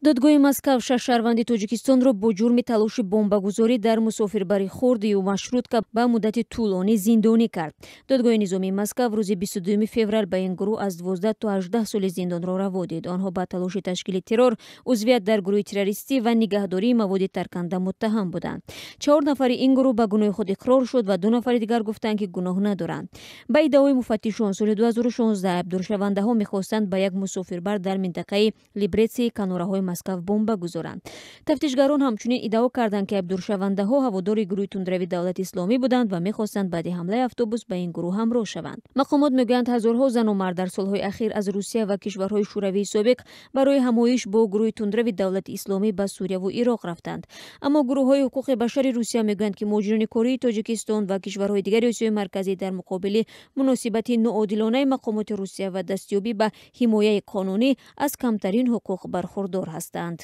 Додгоҳи Москав шаш шаҳрванди Тоҷикистонро бо ҷурми талоши бомбагузорӣ дар мусофирбари хурдию маршрутка ба муддати тӯлонӣ зиндонӣ кард. Додгоҳи низомии Москав рӯзи 22 феврал ба ин гурӯҳ аз 12 то 18 соли зиндонро раво дид. Онҳо ба талоши ташкили террор, узвият дар гурӯҳи террористӣ ва нигаҳдории маводи тарканда муттаҳам буданд. Чаҳор нафари ин гурӯҳ ба гуноҳи худ иқрор шуд ва ду нафари дигар гуфтанд, ки гуноҳ надоранд. Ба иддаои муфаттишон, соли 2016 айбдоршавандаҳо мехостанд ба як мусофирбар дар минтақаи Либретсии канораҳои Москав бомба гузоранд. Тафтишгарон ҳамчунин иддао карданд, ки айбдоршавандаҳо ҳаводори гурӯҳи тундрави Давлати Исломӣ буданд ва мехостанд баъди ҳамлаи автобус ба ин гурӯҳ ҳамроҳ шаванд. Мақомот мегӯянд, ҳазорҳо зану мард дар солҳои ахир аз Русия ва кишварҳои Шӯравии собиқ барои ҳамоиш бо гурӯҳи тундрави Давлати Исломӣ ба Сурияву Ироқ рафтанд. Аммо гурӯҳҳои ҳуқуқи башари Русия мегӯянд, ки муҳоҷирони кории Тоҷикистон ва кишварҳои дигари Осиёи Марказӣ дар муқобили муносибати ноодилонаи мақомоти Русия ва дастёбӣ ба ҳимояи қонунӣ аз камтарин ҳуқуқ бархурдор ҳастанд.